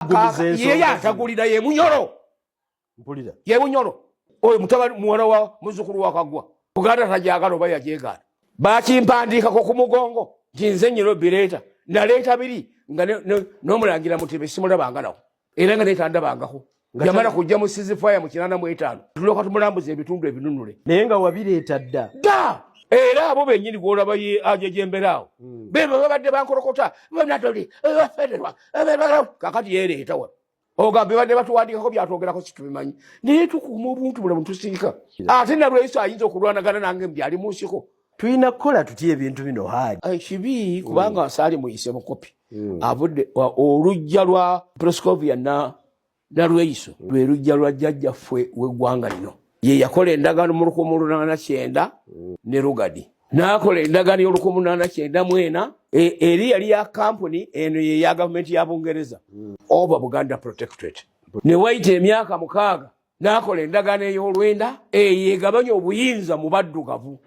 Gumiza ensonga Ye zino. Yatagulira ye Munyoro. Mpulira. Ye Bunyoro oyo mutabani muwala wa muzzukulu wa Kaggwa. Buganda tajagala oba yajegaana, bakimpandiikako ku mugongo nti nze nyina obireeta. Naleeta biri nga n'omulangira Mutebe simulabanga nawo, era nga netandabangako. Yamala kujja mu ceasefire mu 85, tulyoka tumulambuza ebitundu ebinunule. Naye nga wabireeta dda. Dda. Era abo bennyini gwolaba ye ajejembera awo, bebo babadde bankolokota banatoli bafederwa. Kakati yereeta wano, ogamba badde batuwandikako, byatwogerako situbimanyi, naye tukuuma obuntu bulamu, tusiika. Ate Nalweyiso ayinza okulwanagana nange mubyali mu nsiko. Tulina kukola tutya ebintu bino, Haaji? Kibi kubanga saali muyise mukopi avudde olujja lwa Proscovia na Nalweyiso, lwe lujja lwa jjajjaffe w'eggwanga lino. Ye yakola endagaano mu 1890 ne Lugard, n'akola endagaano y'olukumi 894. Eri yali ya kampuni, eno ye ya gavumenti ya Bungereza over Buganda Protectorate. Ne wayita emyaka 6, n'akola endagaano ey'olwenda, eyo egabanya obuyinza mu baddugavu,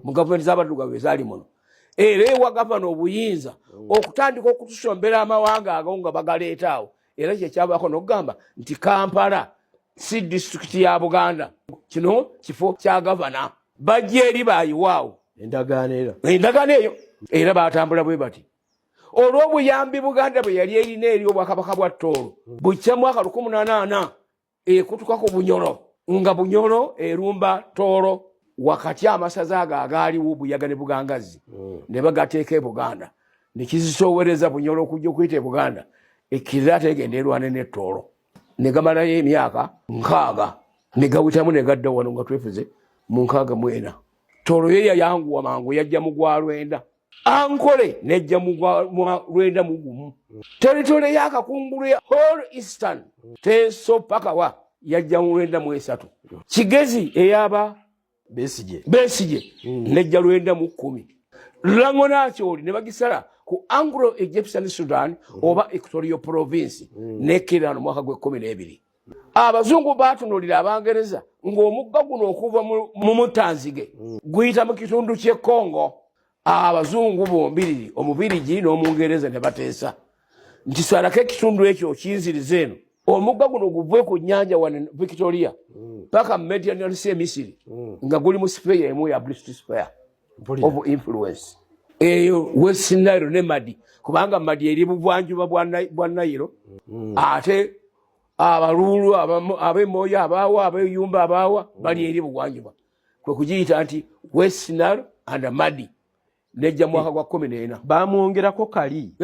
mu gavumenti z'abaddugavu ezaali muno, era ewa gavana obuyinza okutandika okutusombera amawanga ago nga bagaleeta awo. Era kyekyavaako n'okugamba nti Kampala si disitulikiti ya Buganda, kino kifo kya gavana. Bajja eri bayiwaawo endagaano era. Endagaano eyo era batambula bwe bati olw'obuyambi Buganda bwe yali erina eri obwakabaka bwa Tooro. Bukya mwaka 1840 ekutuka ku Bunyoro, nga Bunyoro erumba Tooro. Wakati amasaza ago agaaliwo, Buyaga ne Bugangazi, ne bagateeka e Buganda, nekizisoowereza Bunyoro okujja okuyita e Buganda ekkirira, ate egenda erwane ne Tooro. Ne gamalayo emyaka 60, ne gawitamu, ne gadda wano nga twefuze mu 64. Tooro ye yayanguwa mangu, yajja mu gwa 90. Ankole nejja mu gwa 91. Territory yakakungulu ya whole Eastern Teso paka wa yajja mu 93. Kigezi eyaba Besije. Besije nejja 910. Lango Nakyoli ne bagisala ku Anglo Egyptian Sudan oba Equatorial Province, nekkirira no mwaka gw'e 12. Abazungu batunulira Abangereza ng'omugga guno okuva mu Mutanzige guyita mu kitundu ky'e Congo. Abazungu bombiriri, Omubirigi n'Omungereza, ne bateesa nti salako ekitundu ekyo okinziriza eno, omugga guno guve ku nyanja wano Victoria paka Mediterranean Sea, Misiri, nga guli mu sphere emu ya British sphere of influence eyo, West Nile ne Madi, kubanga Madi eri bugwanjuba bwa Nile. Ate abaluulu ab'Emoyo abaawa, ab'Eyumba abaawa, bali eri bugwanjuba. Kwe kugiyita nti West Nile and Madi. Nejja mwaka gwa 14. Bamwongerako kali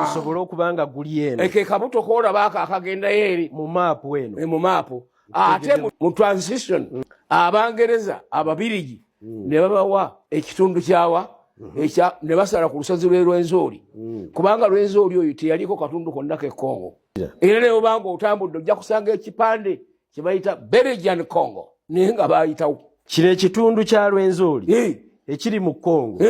gusobole okuba nga guli eno. Eke kabuto koolaba ako akagendayo eri mu maapu eno. E, mu maapu. Ate mu transition, Abangereza Ababirigi ne babawa ekitundu kyawa ekya ne basala ku lusozi lw'e Rwenzori, kubanga Rwenzori oyo teyaliko katundu konna ke Congo. Era ne obanga otambudde ojja kusanga ekipande kye bayita Belgian Congo, naye nga bayitawo. Kino ekitundu kya Rwenzori ekiri mu Congo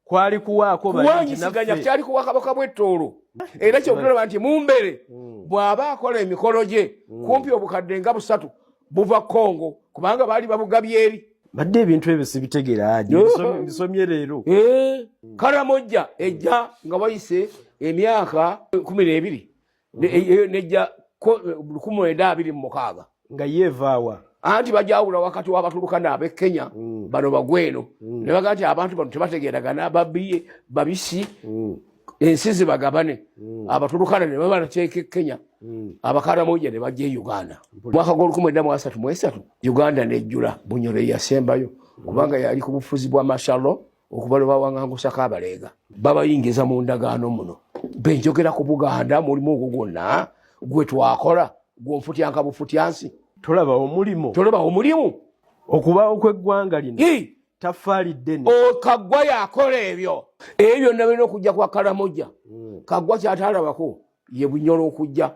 kwali kuwaako bali nti kuwanyisiganya kyali ku bwakabaka bw'Ettoolo. Era kyotulaba nti Mumbere bw'aba akola emikolo gye, kumpi obukadde nga 300 buva Congo, kubanga baali babugabye eri. Badde ebintu ebyo sibitegeera, Haji. Mbisomye leero. Karamojja ejja nga wayise emyaka 12, nejja 1926. Nga yeevaawa? Anti bajawula wakati w'Abatulukana ab'e Kenya, bano bagweno, ne bagaa nti abantu bano tebategeeragana, babiye babisi, ensi zibagabane. Abatulukana ne baba nateeka e Kenya, Abakaramoja ne bajja e Uganda. Mwaka gw'1933 Uganda nejjula. Bunyoro yasembayo, kubanga yali ku bufuzi bwa martial law okuva lwe bawaŋŋangusako Abaleega, babayingiza mu ndagaano muno. Benjogera ku Buganda, mulimu ogwo gwonna gwe twakola gwonfutyanka bufutyansi. Tolaba omulimu. Tolaba omulimu. Okubaawo kw'eggwanga lino tafaali ddene. Kaggwa yakola ebyo. Ebyo byonna birina okujja kwa Karamoja. Kaggwa kyatalabako ye Bunyolo okujja,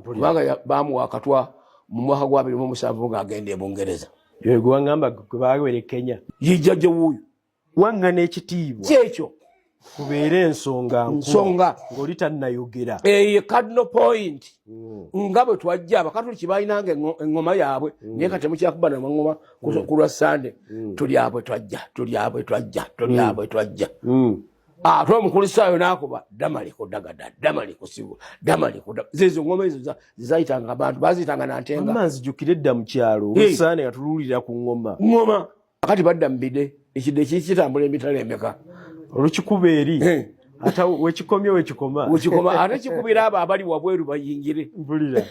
kubanga bamuwa akatwa mu mwaka gwa 27 ng'agenda e Bungereza. Gwe wangamba gwe bawere Kenya. Yijjajja wuuyo. Waŋŋana ekitiibwa. Kyekyo. Kubeera ensonga nkulu. Nsonga. Ng'oli tannayogera. Eyo cardinal point. Nga bwe twajja, Abakatuliki balinanga eŋŋoma yaabwe, naye kati temukyakuba namaŋŋoma ku lwa Sande. Tuli abwe twajja, tuli abwe twajja, tuli abwe twajja. Ate omukulisaayo n'akuba damaliko dagada damaliko sigo damaliko zezo ngoma ezo zayitanga abantu baziyitanga nantenga. Mama nzijukire edda mu kyalo omusaana yatuluulira ku ngoma. Ngoma akati badda mu bide, ekide kitambula emitala emeka? Olukikuba eri ate wekikomye wekikoma. Wekikoma, ate kikubira abo abali wabweru bayingire. Mpulira.